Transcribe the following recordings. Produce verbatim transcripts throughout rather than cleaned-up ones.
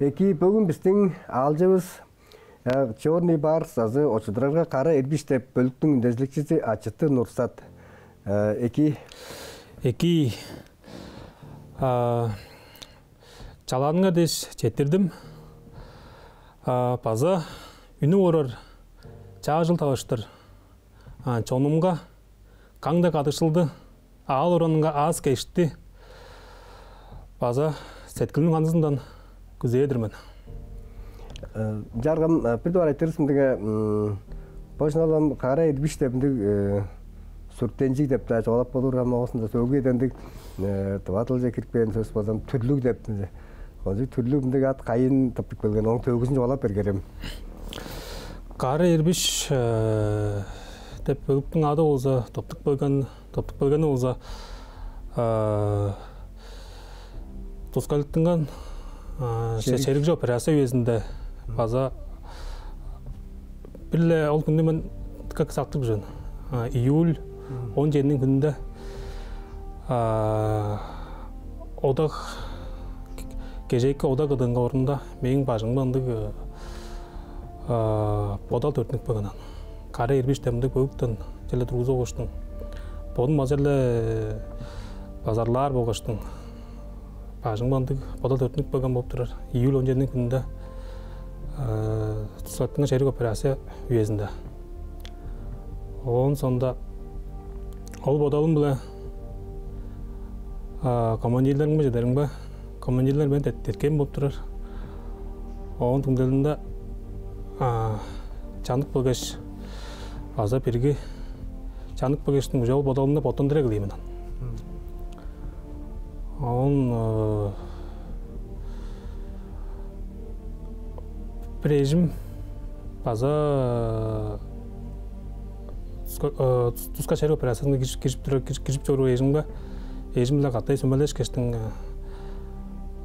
Эки, бөгүн бистиң аалчывыс, э, Чёрный Барс азы очулдурарга Кара Эрбиш деп бөлүктүң үндезилекчизи Ачыты Нурсат. Э, эки. Эки, а, чалааныңар дээш четтирдим. А, база үнүп орар чаа чыл таваштыр, а, чонумга каң-даа кадыкшылды, аал-оранынга аас-кежикти база сеткилимниң ханызындан күзээр-дир мен. Э, чаргым, э, бир дугаар айтырыг сындыга, м, бо шынап-ла ам Кара Эрбиш деп ындыг, э, сүртенчиг деп-даа чугаалап болур, ам оозунда сөөлгү үеде ындыг, э, тыва дылче кирип кээн сөс болза ам түрлүг деп, кончуг түрлүг ындыг ат кайыын тыптып келген, ооң төөгүзүн чугаалап бергерем. Кара Эрбиш, э, деп бөлүктүң ады болза, тыптып келген, тыптып келгени болза, э, тускайлаттынган, э, че-, Шериг. Шериг чок операция үезинде база бир-ле ол хүннү мен дыка сактып чордум. А, июль он чединиң хүнүнде, а, одак, кежээки одак кыдыынга орнунда мээң бажыңымга ындыг, а, бодал төрүттүнүп келген. Кара Эрбиш деп ындыг бөлүктү черле тургузуп алгаштың, бодум база черле базарлаар болгаштың, бажыңымга ындыг бодал төрүттүнүп келген болуп турар. Июль он чединиң хүнүнде, э, тускайлаттынган шериг операция үезинде. Оон соонда ол бодалым-биле, а, командирлеримге чедеримге, командирлер мени дет-, деткээн болуп турар. Ооң түңнелинде, а, чанып келгеш, база бирги чанып келгештиң, уже ол бодалымны боттандыра эгелээн мен. Оон, э, бир эжим база, э, туска-, э, тус-, тускай шериг операциязынга киржип, киржип турар, киржип, киржип чоруур эжимге, эжим-биле кады сүмелешкештиң, э,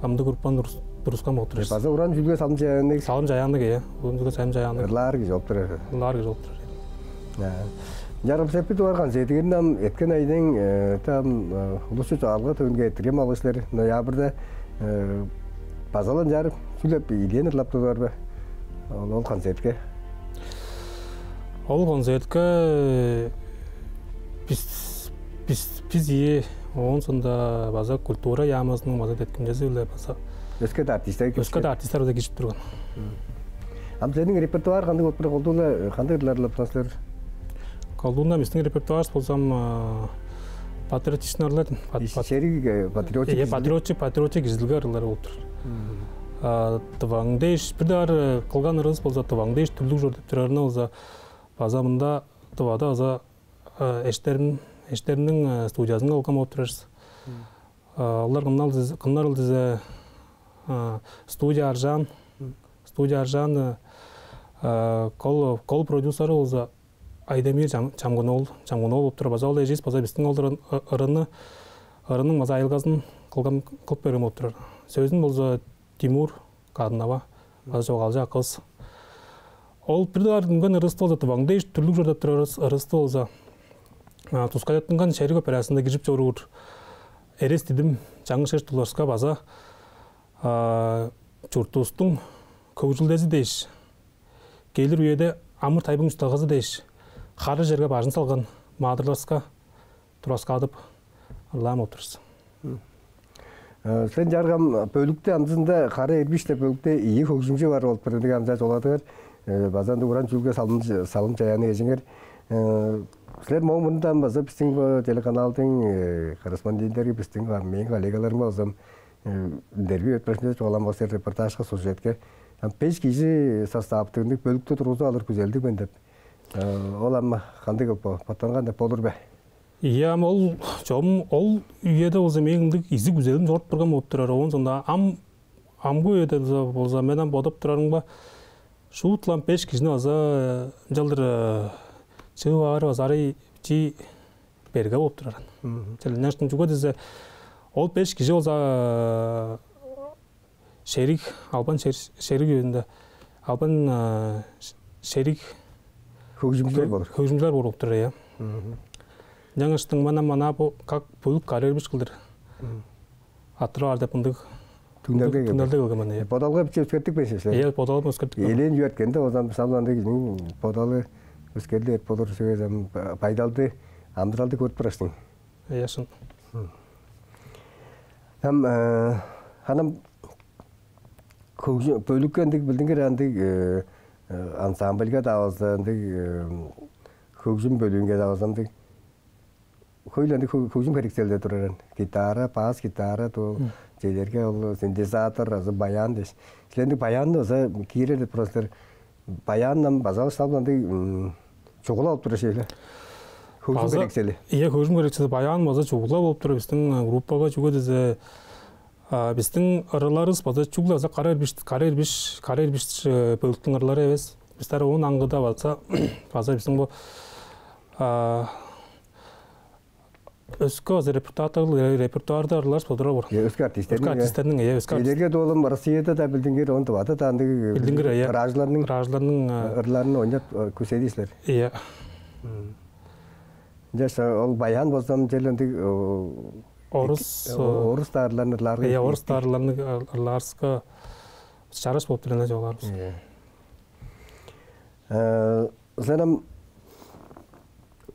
амдыы группаны тургус-, тургускан болуп турар. База уран чүүлге салым-чаяанныг. Салым-чаяанныг, ийе. Уран чүүлге салым-чаяанныг. Ырлаар кижи болуп турар. Ырлаар кижи болуп турар. Чаргым, силер бир дугаар концертиңерни ам эрткен айның, э, там, э, улусчу чогаалга төөнге эрттирген болгай силер. Ноябрьда, э, база-ла ынчаар чүгле илээн ырлап турар бе? Ол, ол концертке. Ол концертке, э, бис, бис, бис ийи, оон соонда база культура яамызының база деткимчези-биле база өске-даа артистер, өске-даа артистер база киржип турган. Ам силерниң репертуар кандыг болуп турар? Колдуу-ла, э, кандыг ырлар ырлап турар силер? Колдуунда бистиң репертуарывыс болза ам, а, патриотичный ырлар, пат-, иш-, пат-, шериг, э, патриотчу, э, кижизидилге, патриотчу, патриотчу кижизидилге ырлары болуп турар. А, Тываң дээш, бир дугаар, э, кылган ырывыс болза, Тываң дээш түрлүг чор деп турарны болза, база мында Тывада база, э, эштерим, эштеримниң, э, студиязынга алган болуп турар бис. А, олар кымнар дизе, кымнар ол дизе, а, студия «Аржаан», студия «Аржаан», а, кол, кол продюсери болза Айдамир Чам-, Чамгын-оол, Чамгын-оол болуп турар. База ол эживис база бистиң ол ырын-, ы-, ырыны, ырының база айылгазын кылган, кылып берген болуп турар. Сөзүн болза Тимур Кадынова, база чогаалчы акывыс. Ол бир дугаар үнген ырывысты болза, «Тываң дээш түрлүг чор» деп турар ырыс-, ырывысты болза, а, тускайлаттынган шериг операциязынга киржип чоруур эрес-дидим Чаңгыс Чеч Туларска база, а, чуртувустуң хөгжүлдези дээш, келир үеде амыр-тайбың усталгазы дээш, хары черге бажын салган маадырларывыска тураскаадып ырлаан болуп турар бис. Э, силер, чаргым, бөлүктүң амдыызында, «Кара Эрбиш» деп бөлүктүң ийи хөгжүмчү бар болуп турар, ындыг амчаа чоладыңар. Э, база ындыг уран чүүлге салым-, салым-чаяанныг эжиңер. Э, силер мооң мурнунда база бистиң бо телеканалдың, э, корреспондентилери, бистиң, а, мээң коллегаларым болза, э, интервью эртпешинде чугаалаан болза, репортажка, сюжетке, ам беш кижи составтыг ындыг бөлүктү тургузуп алыр күзелдиг мен деп. Э, ол ам кандыг бо-, боттанган деп болур бе? Ийе, ам ол чогум ол үеде болза мээң ындыг изиг күзелим чоруп турган болуп турар. Оон соонда ам, амгы үеде болза, болза мен ам бодап турарымга, шуут-ла ам беш кижини база, э, ынчалдыр, э, чыып аар база арай чии берге болуп турар. Мгм. Черле ынчаштың, чүге дизе, ол беш кижи болза, э, шериг, албан шер-, шериг үезинде албан, а, ш-, шериг хөгжүмчүлер болур. Хөгжүмчүлер болуп тур, я. Ынчангаштың мана мана бо как бөлүк карьербиш кылдыр аттырып аар деп ындыг түңнелге түңнелге келген мен, я. Бодалга биче өскертик беш силер. Я, бодалым өскертик. Элээн үөрткенде озан салланды кижиниң бодалы өскерлип болур сөзем, байдалды, амдыралды көрүп турасың. Я, шын. Ам ханам хөгжү бөлүкке ындыг билдингир андыг ансамбльга да алза ындыг хөгжүм бөлүүнге да алза ындыг хөйле ындыг хөгжүм херекселде турар. Гитара, бас гитара, то желерге ол синтезатор азы баян деш. Силердин баянны база киирер деп турасыздар. Баяннан база салып ындыг чугула алып турар шейле. Хөгжүм херексели. Иә, хөгжүм херексели баян база чугула болуп турар биздин группага. Чүге десе биздин ырыларыбыз база чүгле база кара эрбиш, кара эрбиш, кара эрбиш бөлүктүң ырылары эвес. Бистер оон аңгыда база база биздин бу өскө база репертуарда репертуарда ырыларыбыз бодура бор. Өскө артисттердин. Өскө артисттердин, иә, өскө артист. Элерге доолум Россияда да билдингир, он два-да да андыг билдингир, иә. Гражданның гражданның ырыларын ойнап күседисиздер. Иә. Жаш ол баян болсам жел ындыг орус орус даарыларын ырлаарга. Иә, орус даарыларын ырлаарыска чараш болуп турган чооларбыз. Сен ам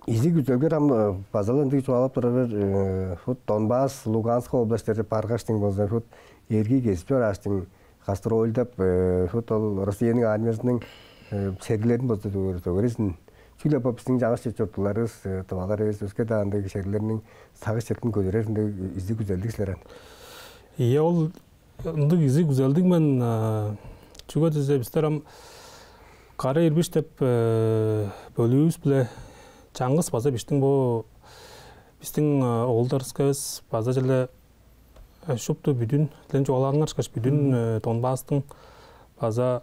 изиг үзелгер ам база ындыг чугаалап турар бир, вот Донбасс, Луганск областьтарда баргаштың болза, вот эргий кезип чорааштың гастрольдап, вот ол Россияның армиясының сергилерин болза төгерезин. Чүгле бо биздин жаңгыс чорттуларыбыз, тывалар эвес, өске-даа ындыг шерлерниң сагыш четин көдүрер ындыг изиг үзелдиг силер ан. Ийе, ол ындыг изиг үзелдиг мен. Чүге дизе бистер ам кара ирбиш деп бөлүүбүс-биле чаңгыс база биштиң бо биздиң оолдарывыска эвес, база черле шупту бүдүн дилен чугаалааннар ышкаш бүдүн Донбасстың база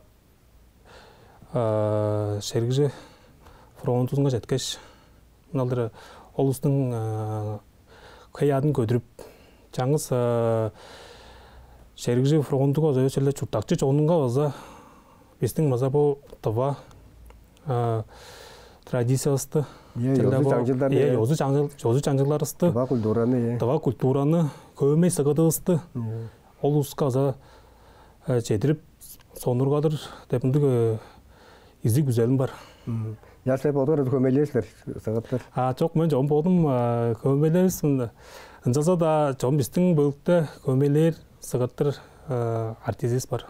шергижи фронтузунга четкеш, мыналдыр ол улустуң хей-аъдын көдүрүп, чаңгыс шергижи фронтуга база черле чурттакчы чонунга база биздиң база бу тыва традициявысты, черле бо чаңчылдар, чозу чаңчыл, чозу чаңчылдарывысты, тыва культураны, тыва культураны, хөөмей сыгыдывысты ол улуска база чедирип сонургадыр деп ындыг изиг күзелим бар. Яс деп одор хөмейлээсилер сыгыттыр. А чок, мен чогум бодум хөмейлээбис. Ынчалза-даа чогум биздин бөлүктө хөмейлээр сыгыттыр артизис бар.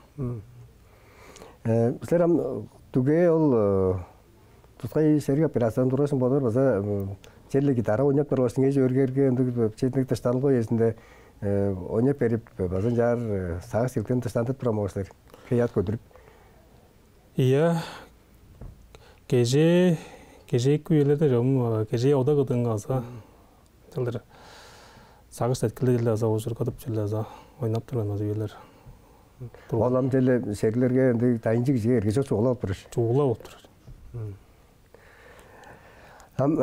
Силер ам дүге ол тускай шериг операциядан тургашын бодор база черле гитара ойнап тургаш, деңге өргерге ындыг четиниг дыштанылга үезинде ойнап берип, база ынчаар сагыш силктен дыштандырып турган болур силер. Хыят көдүрүп. Ийе, кежээ, кежээки үелерде чогум кежээ ода кыдыынга база чылдыр сагыш сеткилде чилде база ужургадып чилде база ойнап турган база үелер. Ол ам черле шериглерге ындыг дайынчы кижиге эргежок чугула болуп турар. Чугула болуп турар. Ам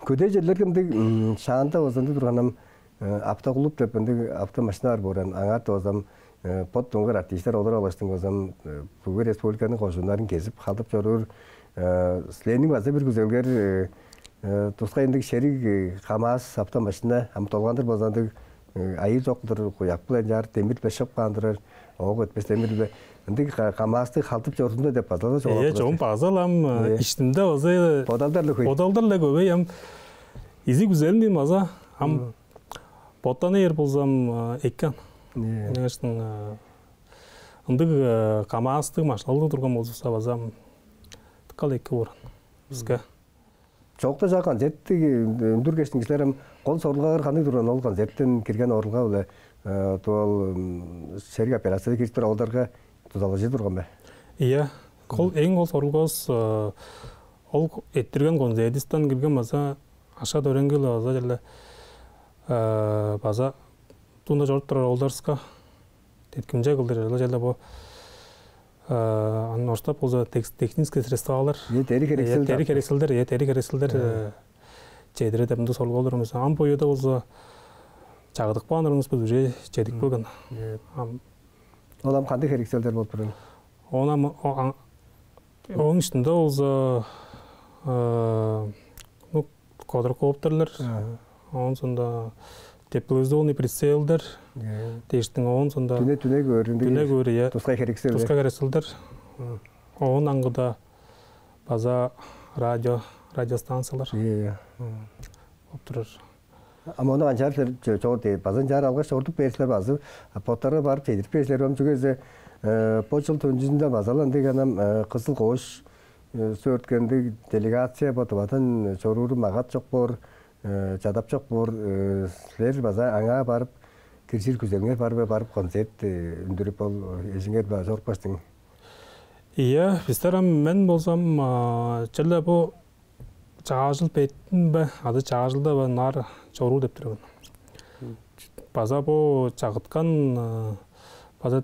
көдээ черлерге ындыг шаанда база ындыг турган ам автоклуб деп ындыг автомашина бар бооран, аңаар доозам бот дуңгар артисттер олар алыштың базам бүгү республиканың кожууннарын кезип халдып чоруур. Силерниң база бир күзелгер тускай ындыг шериг КамАЗ автомашина ам долгандыр база ындыг айыыл чок кылдыр куяк биле ынчаар демир бешип каан турар. Оок өтпес демир биле ындыг КамАЗты халдып чорзунда деп база да. Ээ, чогум база ам иштимде база бодалдар эле хөй. Бодалдар эле көбөй ам. Изиг күзелим дейм база ам боттан ээр болзам эки ан. Конечно, ындыг КамАЗтыг машиналыг турган болзувусса база ам дыккал эки боор ан биске. Чоокта чаа концерттиг үндүр кештиң кижилер ам кол сорулгагар кандыг турган ол концерттен кирген орулга биле туал шериг операцияда кирип тур олдарга тудалажы турган бе? Ийе, кол эң кол сорулгавыс ол эттирген концертистен кирген база аша дөреңгил база черле база туунда чоруп турар олдарыска теткимче кылдыр черле черле бо аны орустап болза технический средствалар. Дери херексел. Дери херекселдер, э, дери херекселдер чедире деп ындыг сорулгалар эмес. Ам бо үеде болза чагыдып каан ырыңыбыз уже чедип келген. Ам Ол ам кандыг херекселдер болуп турар? Оон ам о- а- ооң иштинде болза, э, ну, квадрокоптерлер, оон соонда тепловизионный прицелдер дээштиң, оон соонда дүне дүне көөрүндүг дүне көөр, иә, тускай херекселдер. Тускай херекселдер. Оон аңгыда база радио радиостанциялар, иә, болуп турар. А мону канчаар силер чо- чогут дээр? База ынчаар алгаш чорудуп бээр силер, база боттары барып чедирип бээр силер, ам чүге дээзе, э, бо чыл төнчүзүнде база-ла ындыг анам, э, кызыл коош, э, сөөрткендиг делегация бо Тывадан чорууру магат чок боор, э, чадап чок боор, э, силер база аңаа барып, киржир күзелиңер бар бе, барып концерт, э, үндүрүп, ол эжиңер база чорупкаштың? Ийе, бистер ам, мен болзам, а, черле бо чаажыл беттин бе, азы чаажылда бе, ынаар чоруур деп тур мен. База бо чагыткан, а, база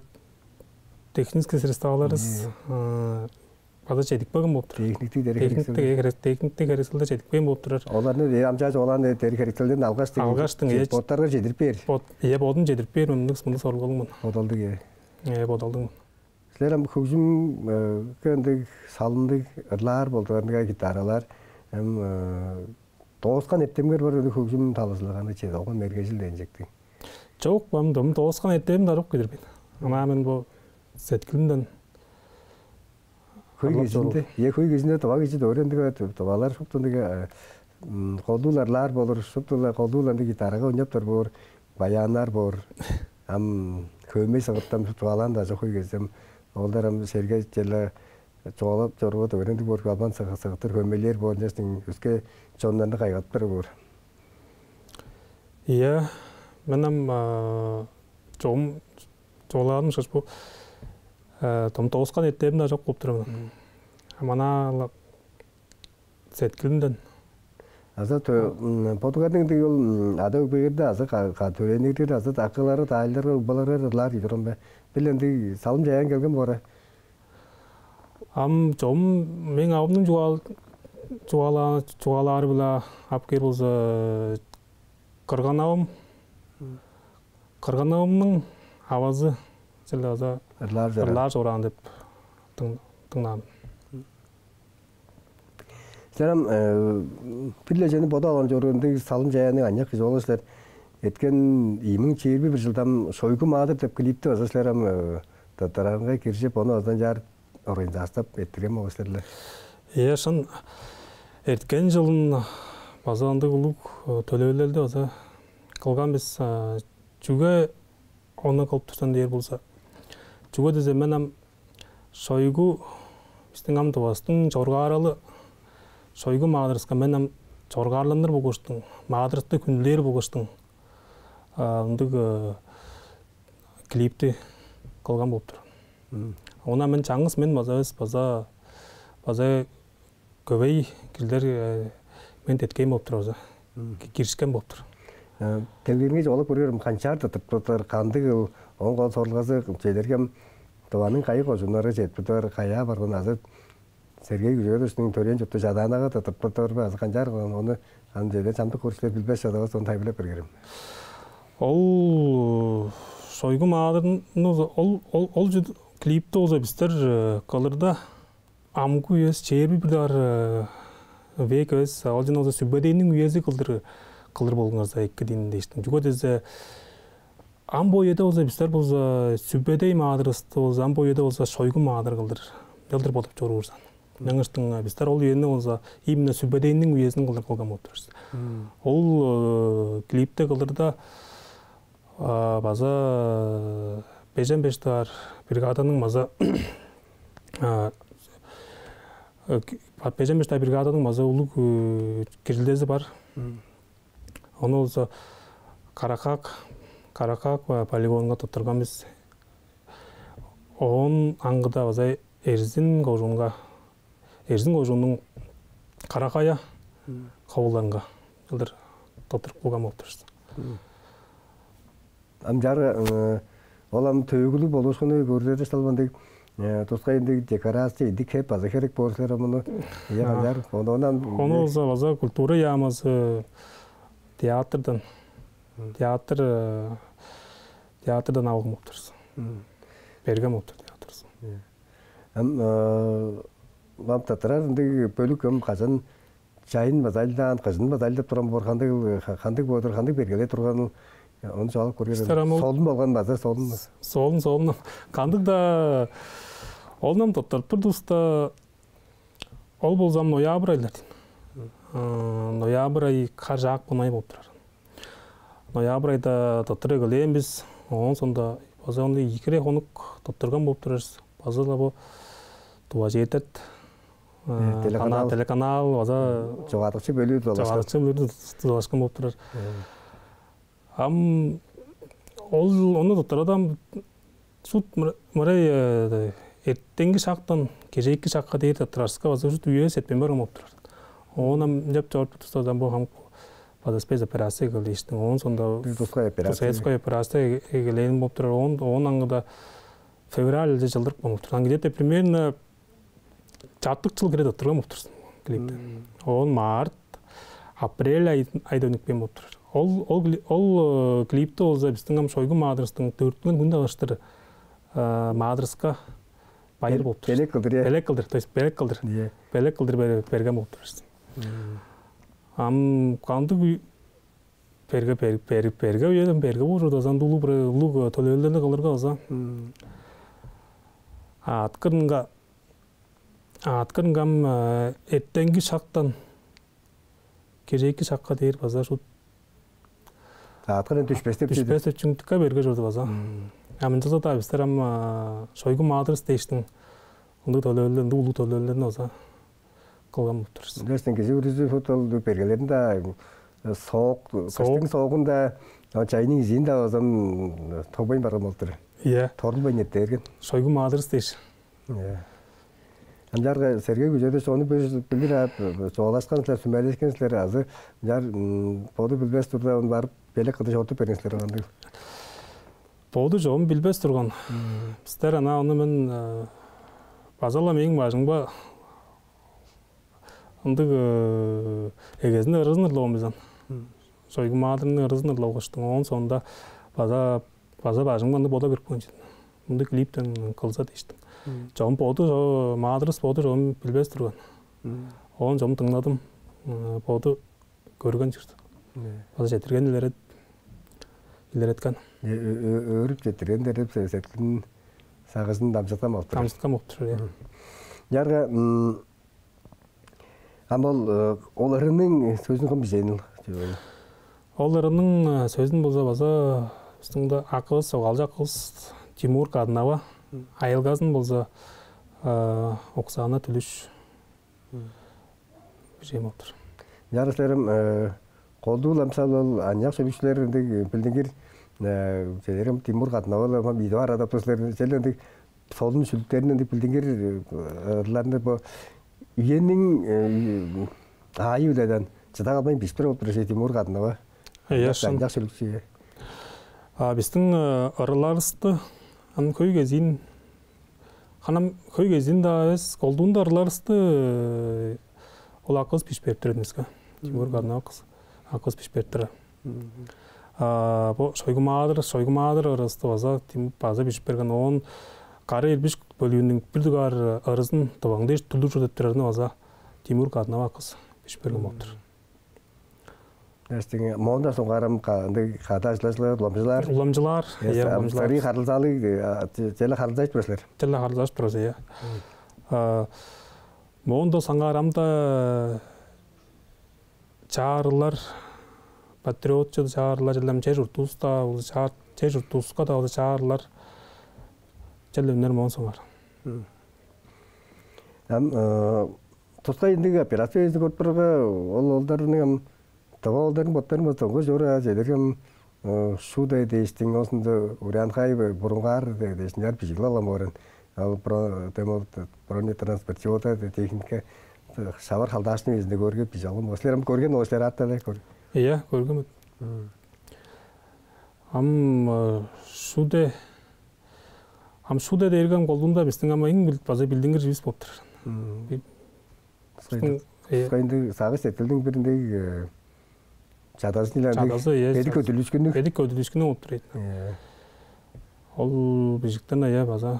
технический средстваларывыс, а, база чедикпеген болуп тур. Техниктиг дерек техниктиг херекселдер. Херек- техниктиг херекселдер чедикпеген болуп турар. Оларны дээри амчааш оларны дээри херекселден алгаш дег алгаштың, э, боттарга чедирип бээр. Бот, э, бодун чедирип бээр мындыг мындыг сорулгалыг мен. Бодалдыг, э. Э, бодалдыг мен. Силер ам хөгжүмге ындыг салымдыг ырлаар болду, ындыг гитаралар, ам, э, дооскан эртемгер бар, ындыг хөгжүм талазылыганы чеде огун мергежил дээн чектиг. Чок, ам дом дооскан эртемим дарып кидирбейн. Ана мен бо сеткилимден Хөй кезинде, е хөй кезинде дыва кижи дөөрендиг тывалар шупту ындыг, э, м, колдууларлаар болур, шуптула колдууландыг гитарага ойнап тур боор, баяннар боор. Ам хөөмей сыгыттам тывалаан даже хөй кезем. Олдар ам серге черле чугаалап чоруур дөөрендиг боор, албан сыгыттыр хөөмейлер боор, жаштың өске чоннарны кайгаттыр боор. Ийе, мен ам, а, чогум чугаалааным ышкаш бо, э, дом дооскан эртемим-даа чок болуп тур мен. Мана сеткилимден. Аза тө- м, бодуңарның ындыг ол, м, ада өгбегерде азы ка- ка- төрээниңерде азы акылары, даайлары, угбалары ырлаар дии турган бе? Бил ындыг салым чаяан келген боор. Ам чогум мээң авамның чугаал- чугаалаа- чугаалаары-биле ап кээр болза, кырган авам, кырган авамның авазы черле база ырлаар чораан, ырлаар чораан деп дың- дыңнаан. Силер ам, э, бир-ле чүвени бодап алган чоруур, ындыг салым чаяанныг аныяк кижи болгаш силер эрткен ийи муң чээрби бир чылда ам «Шойгу маадыр» деп клипти база силер ам, э, дыттырарынга киржип, ону база ынчаар организастап эрттирген болгай силер-ле. Ийе, шын. Эрткен чылын база ындыг улуг, э, төлевилелди база кылган бис. А, чүге ону кылып турзун дээр болза, чүге дизе мен ам Шойгу, бистиң ам Тывавыстың чоргааралы, Шойгу маадырывыска мен ам чоргаарланыр болгаштың, маадырывысты хүндүлээр болгаштың, а, ындыг, э, клипти кылган болуп тур. Мгм. Оон мен чаңгыс мен база эвес, база, база көвей кижилер, э, мен деткейн болуп тур база. Мгм. Ки- киришкен болуп тур. Э, келгениңер олуп көрүөрүм, канчаар тыртып тудар, кандыг ыл, оон кол сорулгазы чедергем, Тываның кайы кожууннары чедип тудар, каяа барган азы Сергей Күжүгетовичтиң төрээн чурту Чадаанага тыртып тудар бе, азы канчаар кылган, ону ам чеде чамдык көрүкчүлер билбес чадавас, ону тайылбырлап бергерем. Ол Шойгу маадырны ол, ол, ол чү- клипти болза бистер, э, кылырда амгы үези чээрби бир дугаар, э, век эвес, ол чын болза Сүбедейниң үези кылдыр, кылдыр болган эки диин дээштиң. Чүге дизе ам бо үеде болза бистер болза Сүбедей маадырывысты болза, ам бо үеде болза Шойгу маадыр кылдыр, кылдыр бодап чоруурувус аан. Мгм. Ынчангаштың, э, бистер ол үени болза именно Сүбедейниң үезин кылдыр кылган болуп турар бис. Мгм. Ол, э, клипти кылдырда, а, база бежен беш дугаар бригаданың база, а, э, ки- ба- бежен беш дугаар бригаданың база улуг, э, киржилдези бар. Мгм. Ону болза Каракаак, Каракаак полигонга туттурган бис. Оон аңгыда база Эрзин кожуунга, Эрзин кожууннуң Каракая Мгм. ховуларынга кылдыр туттуруп кылган болуп турар бис. Мгм. Ам чаа, э, ол ам төөгүлүг болуушкуну көрүлери салбандыг, э, тускай ындыг декорация, идик хеп база херек боор силер ам муну. Ийе, а, канчаар. Ону, ону ам ону болза база культура яамызы театрдан, Мгм. театр, э, театрдан алган болуп турар бис. Мгм. берген болуп тур деп турзун. Ам ам таптарар ындыг бөлүк ам кажан чайын база айылдаан, кыжын база айылдап турган боор, кандыг боор, кандыг бергелей турганын ону чугаалап көргер. Солун болган база солун. Солун солун. Кандыг-даа олунам тоттуруп турдувуста, ол болзам ноябрь айлар дейн. Ноябрь ай кар жаак ай болуп турар. Ноябрь айда тоттур эгелээн бис. Оон сонда база онда икире хонук тоттурган болуп турарбыз. База-ла бо Тува четверть телеканал, база чогадыкчы бөлүү дузалашкан болуп турар. Ам ол ону туттурадам шут мырай эртеңги шактан кежээки шакка дээр таптарарска база шут үе сетпейн барган болуп турар. Оон ам ынчап чоруппут турза, бо хамык база спецоперация кылдыыштың. Оон сонда тускай операция, тускай операция эгелээн болуп турар. Оон оон аңгыда февраль чылдырып болуп турар. Где-то примерно чартык чыл кире туттурган болуп турзун клипти. Оон март, апрель айда үнүпкен болуп турар. Ол ол ол клипти болза биздин ам Шойгу Маадырыстың төрүттүнген күндү алыштыр Маадырыска байыр болуп тур. Белек кылдыр, э? Белек кылдыр, то есть белек кылдыр. Иә. Белек кылдыр берген болуп турар. Ам кандыг берге берге берге үеден берге болур дазан улуг бир улуг төлээлерни кылырга база аткырынга аткырынгам эртеңги шактан кежээки шакка дээр база шут аткырын түшпестеп түшпес өчүңдүкке берге чорду база. Амынчалза-даа бистер ам Шойгу Маадырыс дээштиң ындыг төлөөлөр ындыг улуг төлөөлөрүн база кылган болуп турар. Билерсиң, кижи бүрүзү шут ол бергелерин-даа соок, кыштың соогун-даа, чайның изиин-даа база тогбайн барган болуп тур. Иә. Торулбайн эртээрген. Шойгу Маадырыс дээш. Ынчаарга Сергей Күжедович ону билир ап, чугаалашкан силер, сүмелешкен силер азы ынчаар боду билбес турда барып белек кыдыш ортуп берген силер кандыг? Боду чогум билбес турган. Бистер ана ону мен база-ла мээң бажыңга ындыг эгезин ырызын ырлавам бизен. Шойгу Маадырны ырызын ырлап кыштың. Оон соонда база база бажыңга ындыг бода кирип каан чүве. Мындыг клиптен кылза дээштиң. Чогум боду Маадырыс боду чогум билбес турган. Оон чогум дыңнадым. Боду көрген чүве. База четирген илерет илереткен. Өөрүп четирген деп сеткилин сагыжын дамчыткан болуп тур. Дамчыткан болуп тур. Ярга Ам ол ол ырының сөзүн кым бижээн ол? Ол ырының сөзүн болза база бистиң акывыс, огалчы акывыс Тимур Кадынова, айылгазын болза Оксана Түлүш бижээн болуп тур. Ынчаарга силерим колдуу ламсал ол аныяк шөлүкчүлер ындыг билдингир, силерим Тимур Кадынова ам идип арадап силер, силер ындыг солун шүлүктерин ындыг билдингир ырларны бо үениң аайы-биледен чыда калбайн бижип тур болуп тур, Тимур Кадынова. Иә, шын. Ынчак шүлүкчү. А бистиң ырыларывысты ам хөй кезиин, ханам хөй кезиин-даа эвес, колдуунда ырыларывысты ол акывыс бижип берип турар эмеске. Тимур Кадынова акывыс бижип берип турар. А бо Шойгу Маадыр, Шойгу Маадыр ырызын база Тим база бижип берген. Оон Кара Ирбиш бөлүүнүң бир дугаар ырызын Тываң дээш тудуп чор деп турарны база Тимур Кадынова акывыс бижип берген болуп тур. Эстиң моонда соңгарам ындыг кады ажылдажылар, уламчылар. Уламчылар, иә, уламчылар. Сырый харылзаалыг, черле харылзажып турар силер. Черле харылзажып турар, иә. А моонда соңгарамда чаарлар, патриотчу чаарлар, черле чер чуртувуста, чер чуртувуска-даа чаарлар, черле үнер моон соңгаар. Ам тускай ындыг операция үези көрүп турарга, ол оолдарның ам тыва оолдарын боттарын база доңгой чораа чедерге ам Шуде дээштиң, оозунда Урианхай бурунгаар дээштиң, яар бижиглеп алган боорен. Ал тема бронетранспортёрда техника шавар халдаашның изинде көрге бижип алган. Силер ам көрген ол силер аатта эле көр. Иә, көргөн. Ам Шуде ам Шуде дээрге ам колдуунда бистиң ам эң база билдингир чүвүс болуп турар. Бистиң Кайдыг сагыш сеткилдиң бир ындыг чадазын иле чадазы, иә, бедик көдүлүшкүнү. Бедик көдүлүшкүнү болуп турар. Иә. Ол бижиктен ая база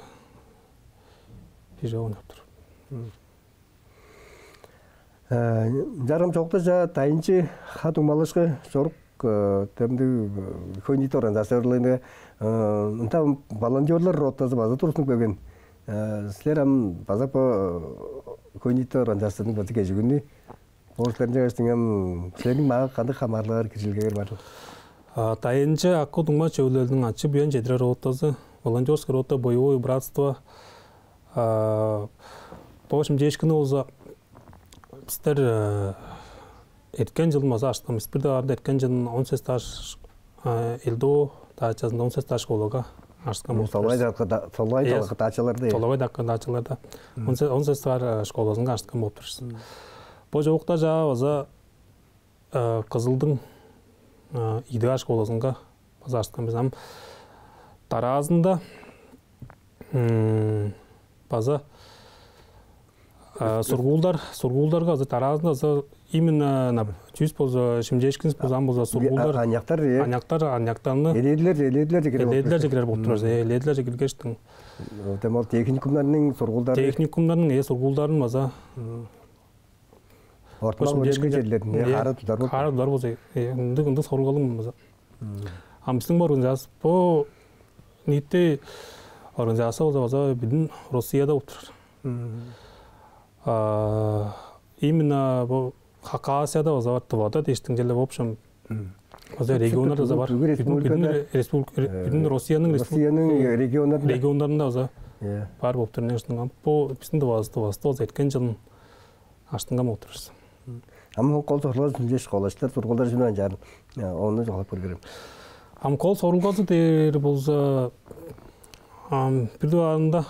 бижип ойнап тур. Ынчаарга чогда чаа дайынчы ха дуңмалышкы чорук демдиг хөй-ниити организацияларга ында волонтерлар ротазы база тургустунуп келген. Силер ам база бо хөй-ниити организациязының база кежигүнү бо силерниң чагыштың ам силерниң мага кандыг хамаарылгаңар, киржилгеңер бар? Дайынчы акы дуңма чөвүлелиниң ачы-буян чедирер ротазы, волонтерская рота, боевое братство. Бо шимчээшкинни болза бистер эрткен чылын база ачыткан бис. Бир дугаарында эрткен чылын он сес этаж, ЛДО дачазында он сес этаж школага ачыткан болуп турар. Соловай дачаларда. Соловай дачаларда. Он сес этаж школазынга ачыткан болуп турар. Бо чоокта чаа база Кызылдың ийи этаж школазынга база ачыткан бис. Ам дараазында база сургуулдар, сургуулдарга база дараазында база именно чүс болза шимчээшкинивис болза ам болза сургуулдар, аныяктар, аныяктар, аныяктарны элээдилерже, элээдилерже кирер, элээдилерже кирер болуп турар. Элээдилерже киргештиң. Демек ол техникумнарның сургуулдары, техникумнарның э сургуулдарын база ортумак өнерге черлерин хары тудар болуп, хары тудар болза, ындыг, ындыг сорулгалыг болмаса. Ам бистиң бо организация, бо ниити организация болза база бүдүн Россияда болуп турар. Именно бо Хакасияда база бар, Тывада дээштиң черле, в общем, база регионнарда база бар. Бүдүн республика, бүдүн Россияның, Россияның регионнарында, регионнарында база бар болуп тур. Ынчангаш бо бистиң Тывавыста база эрткен чылын ачыткан болуп турар. Ам кол сорулгазы чүл дээш, школачылар, сургуулдар чүнү ынчаар, ону чугаалап көрүңерем. Ам кол сорулгазы дээр болза, ам бир дугаарында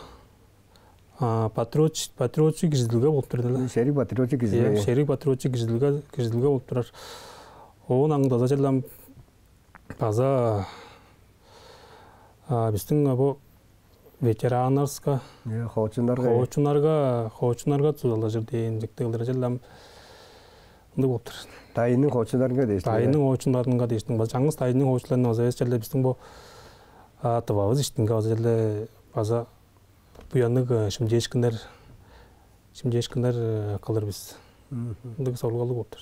патриотчу, патриотчу кижизидилге болуп турар эле. Шериг патриотчу кижизидилге. Шериг патриотчу кижизидилге, кижизидилге болуп турар. Оон аңгыда база черле ам база бистиң бо ветераннарга, хоочуннарга, хоочуннарга, хоочуннарга дузалажыр дээн чектиг кылдыр черле ам ындыг болуп тур. Дайынның хоочуннарынга дээш. Дайынның хоочуннарынга дээштиң. База чаңгыс дайынның хоочуннарынга база эвес черле бистиң бо Тывавыс иштинге база черле база буянныг шимчээшкиннер, шимчээшкиннер кылыр бис. Ындыг сорулгалыг болуп тур.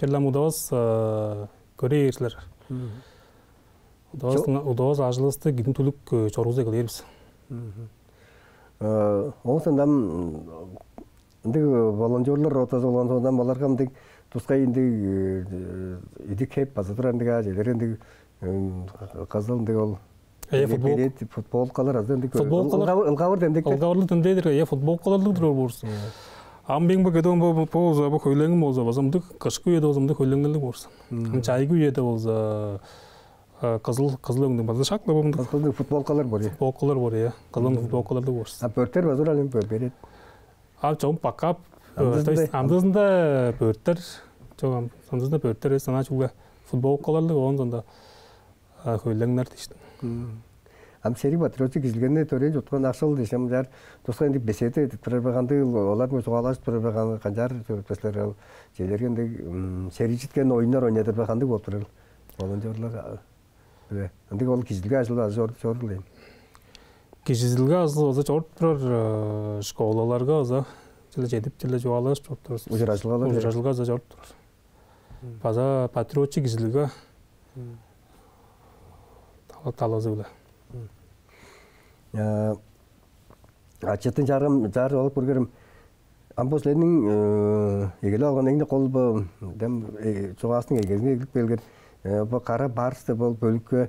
Черле ам удавас көрээр силер. Удавас, удавас ажылывысты кидин түлүк чоргуза кылыр бис. Ооң соонда ам ындыг волонтерлар ротазы болган соонда ам оларга ындыг тускай ындыг идик хеп база турар ындыг, аа, чедер ындыг кызыл ындыг ол Э, футбол, футболкалар азы ындыг футболкалар ылгавыр демдектер. Ылгавырлыг демдектер, э, футболкаларлыг турар болза. Ам бең бо кедон бо бо болза, бо хөйлеңим болза, база мындыг кышкы үеде болза мындыг хөйлеңнерлиг болза. Ам чайгы үеде болза кызыл, кызыл өңнүң база шак-ла бо мындыг кызыл футболкалар бар, э. Футболкалар бар, э. Кызыл футболкаларлыг болза. А бөрттер база ылам бөрт берет. А чогум бакап, то есть андызында бөрттер, чогум андызында бөрттер эс ана чугула футболкаларлыг оон сонда хөйлеңнер дээштиң. Ам шериг патриотчу кижилгенни төрээн чуткан акшыл дээш, ам чаар тускай ындыг беседа эдип турар бе, кандыг олар муң чугаалажып турар бе, канчаар чорупкаслар ол чээлерге ындыг шеригжиткен оюннар ойнадыр бе, кандыг болуп турар волонтерлар? Биле. Ындыг ол кижилге ажыл база чорудуп чордур ийин. Кижилге ажыл база чоруп турар школаларга база чиле чедип чиле чугаалажып чоруп турар. Ужуражылгалар. Ужуражылга база чоруп турар. База патриотчу кижилге талазы-биле. Ачыттың чаргым чаар чугаалап көргерим. Ам бо силерниң эгелеп алган эң-не кол бо дем чугаастың эгезинге эглип келген бо кара барс деп ол бөлүккө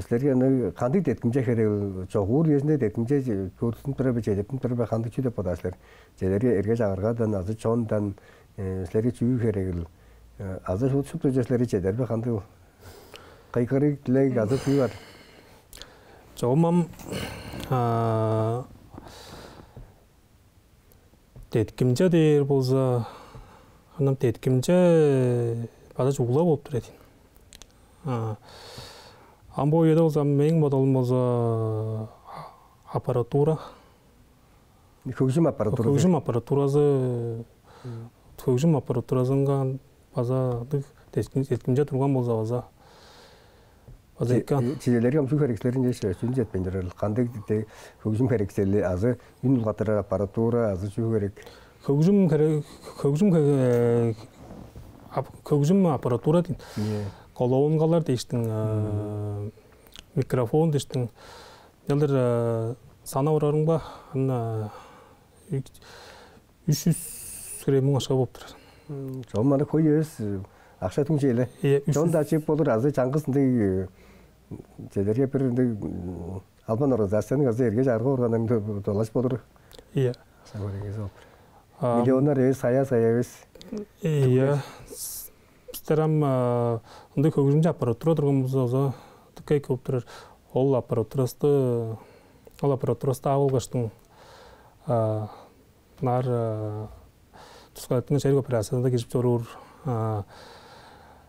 силерге аны кандыг деткимче херек, чогуур үезинде деткимче көрүстүнүп турар бе, чедиртинип турар бе, кандыг чүү деп бодаар силер? Силерге эрге чагыргадан азы чондан силерге чүү херегил? Азы шупту чүве силерге чедер бе, кандыг кыйгырыг дилег азы чүү бар? Чогум ам деткимче дээр болза, ынам деткимче база чугула болуп турар ийин. Ам бо үеде болза, мээң бодалым болза, аппаратура. Хөгжүм аппаратуразы. Хөгжүм аппаратуразы, хөгжүм аппаратуразынга база деткимче турган болза, база База эки ан. Чижээлээрге, ам чүү херексилерин чеш чүнү четпейн турар? Кандыг хөгжүм херексели азы үн улгаттырар аппаратура азы чүү херек? Хөгжүм хере-, хөгжүм хе-, ап-, хөгжүм аппаратура дейн. Колонкалар дээштиң, микрофон дээштиң. Ялдыр сана орарыңба аны үч жүз хире муң акша болуп турар. Чон маны хөй эвес, акша түңчээле. Чон дачып болур азы чаңгыс ындыг, чедерге бир ындыг албан организацияның азы эрге чаргы органның долаш болур. Иә. Акша көреңгези болуп. Миллионнар эвес, сая сая эвес. Иә. Бистер ам ындыг хөгжүмчү аппаратура турган болза, оза дыка эки болуп турар. Ол аппаратурасты, ол аппаратурасты ап алгаштың, нар тускай эртинге черик операцияда кижип чоруур,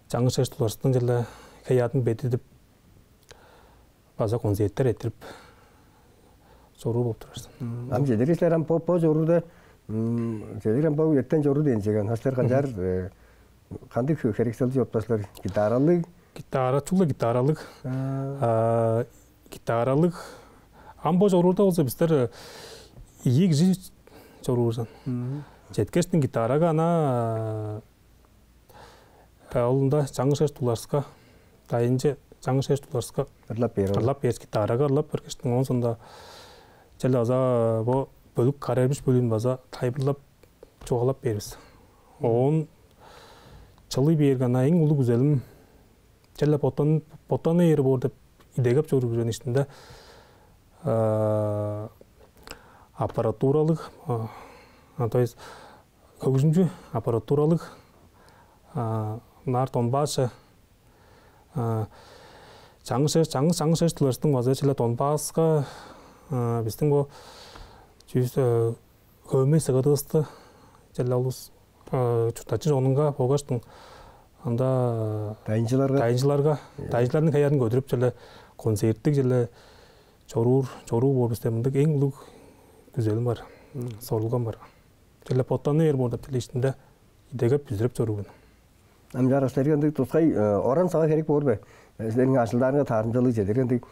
чаңгыс чаш туларстың черле хеядын бедидип, база концерттер эрттирип чоруур болуп турарсың. Ам чедер силер ам бо бо чорууда, чедер ам бо эртен чоруу дээн чеган. Силер канчаар, кандыг херекселди чоруптар силер? Гитаралыг? Гитара, чугула гитаралыг. Гитаралыг. Ам бо чоруурда болза бистер ийи кижи чоруурзан. Четкештиң гитарага ана ол ында чаңгыс чаш туларска, дайынчы чаңгыс чаш туларска ырлап бээр. Ырлап бээрис, гитарага ырлап бергештиң, оон соонда чел база бо бөлүк, кара эрбиш бөлүүн база тайылбырлап, чугаалап бээрбис. Оон чылый бээрге, ана эң улуг күзелим чел боттан, боттаны ээр боор деп идегеп чоруур күрен иштинде аппаратуралыг, то есть хөгжүмчү аппаратуралыг, ынаар Донбасче, чаңгыс чаңгыс чаңгыс чаш туларстың база чиле Донбасска, бистиң бо чүүс хөөмей сыгыдывысты чиле улус чурттачы чонунга болгаштың анда дайынчыларга, дайынчыларга, дайынчыларның хаярын көдүрүп чиле концерттиг чиле чоруур чоруу боор бис деп мындыг эң улуг күзелим бар, сорулгам бар. Чиле боттаны ээр боор деп тилиштинде идегеп бүзүреп чоруугун. Ам чараш силерге ындыг тускай оран сава херек боор бе? Силерниң ажылдаарыңар таарымчалыг чедер ындыг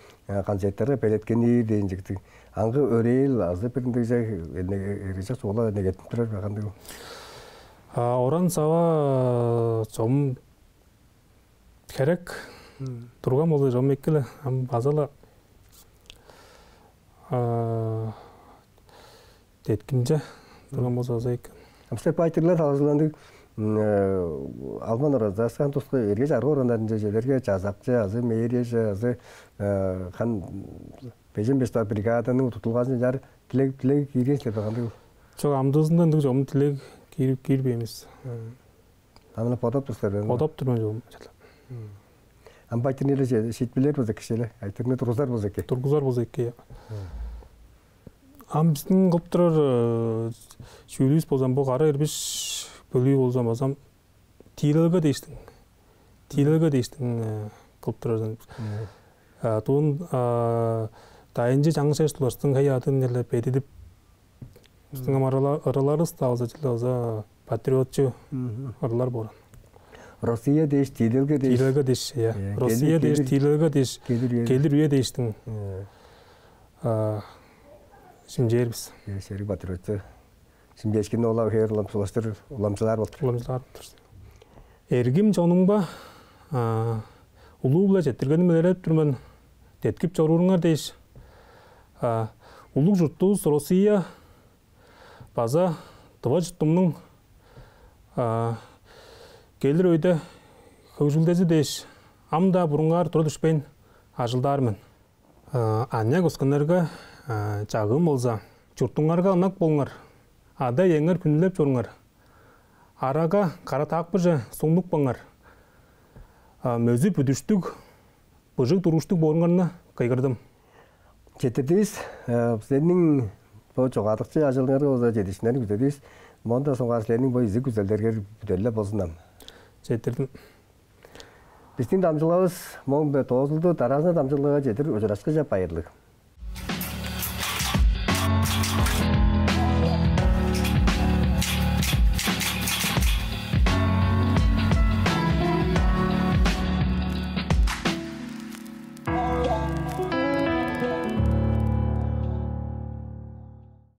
концерттерге белеткенир дээн чыктыг. Аңгы өрөөл азы бир ындыгже эргежек чугула негеттип турар бе, кандыг? Оран сава чом херек турган болза чом эккеле. Ам база-ла деткимче турган болза база экен. Амстеп айтырлар талазыландыг албан оразаскан туска эрге чаргы орандарынче желерге жазакчы азы мээрияже азы хан бежен беш бригаданы утутулгазын жар тилег тилег киирген силер кандыг? Чок, амдыызында ындыг чогум тилег киирип киирбеймиз. Аны бодоп тур силер. Бодоп тур мен чогум. Ам байтын эле шиитпилер болза киши эле айтырны тургузар болза эки. Тургузар болза эки. Ам биздин кылып турар чүүлүбүз болзам бу кара эрбиш бөлүү болзам базам тиилелге дээштиң. Тиилелге дээштиң кылып турар. Туун дайынчы чаңгыс эш туларстың хай аадын эле бедидип Бистиң ырыларывыс-даа болза чүле болза патриотчу ырылар боор. Россия дээш, тиилелге дээш. Тиилелге дээш, я. Россия дээш, тиилелге дээш. Келир үе дээштиң. Шимчээр бис. Сериг патриотчу. Шимчээшкинни олар хээр улам сулаштыр уламчылаар болур. Уламчылаар болур. Эргим чонумга улуу-биле четтиргеним элереп тур мен. Деткип чорууруңар дээш. Улуг чуртувус Россия база дыва чуртумнуң келир өйде хөгжүлдези дээш ам-даа бурунгаар тура дүшпейн ажылдаар мен. Аныяк өскеннерге чагыым болза, чуртуңарга ынак болуңар, ада-иеңер хүндүлеп чоруңар, арага кара таакпыже сугнупкаңар, мөзү бүдүштүг, быжыг туруштуг бооруңарны кыйгырдым. Четтирдивис силерниң бо чогаадыкчы ажылыңарга база чедиишкиннерни күзедивис. Моон-даа соңгаар силерниң бо изиг күзелдергер бүдерле болзун ам. Четтирдим. Бистиң дамчылгавыс моң бе доозулду, дараазында дамчылгага чедир ужурашкыже байырлыг.